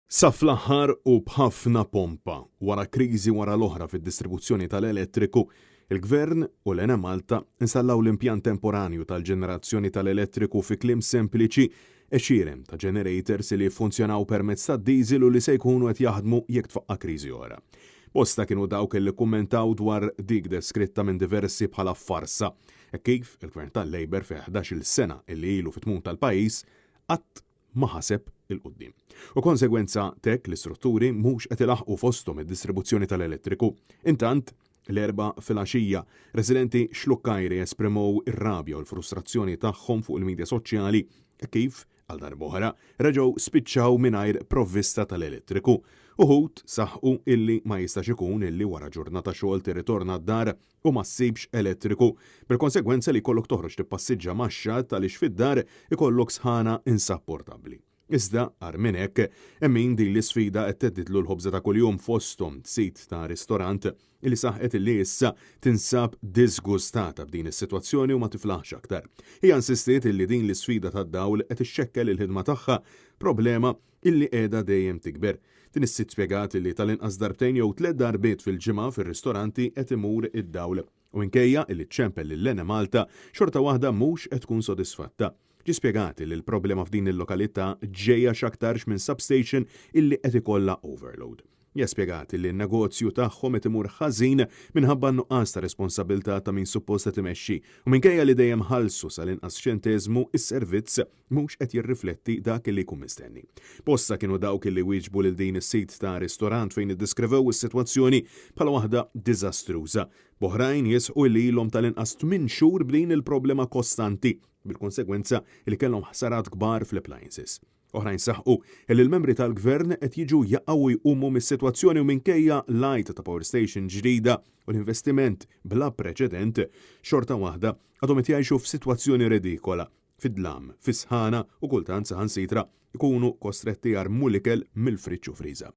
Sa fl-aħħar u b'ħafna pompa, wara kriżi wara l-oħra fid-distribuzzjoni tal-elettriku, il-Gvern u l-Enemalta installaw l-impjant temporanju tal-ġenerazzjoni tal-elettriku fi kliem sempliċi għexieren ta' generators li jiffunzjonaw permezz tad-diesel u li se jkunu qed jaħdmu jekk tfaqqa' kriżi oħra. Bosta kienu dawk li kkummentaw dwar dik deskritta minn diversi bħala farsa, hekk kif il-Gvern tal-Labour fi 11-il sena li ilu fit-tmun tal-pajjiż qatt ma ħaseb 'il quddiem. U konsegwenza t'hekk l-istrutturi mhux qed ilaħħqu fosthom id-distribuzzjoni tal-elettriku. Intant, l-Erbgħa filgħaxija, residenti Xlukkajri esprimow ir-rabja u l-frustrazzjoni tagħhom fuq il-midja soċjali hekk kif, għal darb'oħra, reġgħu spiċċaw mingħajr provvista tal-elettriku. Uħud saħqu illi ma jistax ikun illi wara ġurnata xogħol tirritorna d-dar u ma ssibx elettriku, bil-konsegwenza li jkollok toħroġ tippassiġġa max-xatt għaliex fid-dar ikollok sħana insapportabbli. Iżda, agħar minn hekk, hemm min din l-isfida qed theddidlu l-ħobża ta' kuljum fosthom sid ta' ristorant li saħqet illi issa tinsab diżgustata b'din is-sitwazzjoni u ma tiflaħx aktar. Hija insistiet illi din l-isfida tad-dawl qed ixxekkel il-ħidma tagħha, problema illi qiegħda dejjem tikber. Din is-sitt spjegat illi tal-inqas darbtejn jew tlett darbiet fil-ġimgħa fir-ristoranti qed imur id-dawl u minkejja illi ċċempel lill-Enemalta xorta waħda mhux qed tkun sodisfatta. Ġie spjegat illi l-problema f'din il-lokalità ġejja x'aktarx minn substation illi qed ikollha overload. Hija spjegat illi n-negozju tagħhom qed imur ħażin minħabba n-nuqqas ta' responsabilità ta' min suppost qed imexxi u minkejja li dejjem ħallsu sal-inqas ċenteżmu is-servizz mhux qed jirrifletti dak li jkun mistenni. Bosta kienu dawk li wieġbu lil din is-sid ta' ristorant fejn iddeskrivew is-sitwazzjoni bħala waħda diżastruża, b'oħrajn jisħqu li ilhom tal-inqas tminn xhur b'din il-problema kostanti bil-konsegwenza li kellhom ħsarat kbar fl-appliances. Oħrajn saħqu li l-membri tal-Gvern qed jiġu jaqgħu u jqumu mis-sitwazzjoni u minkejja l-għajta ta' power station ġdida u l-investiment bla preċedent, xorta waħda għadhom qed jgħixu f'sitwazzjoni redikola, fid-dlam, fis-sħana u kultant saħansitra jkunu kostretti jarmu l-ikel mill-friġġ u friża.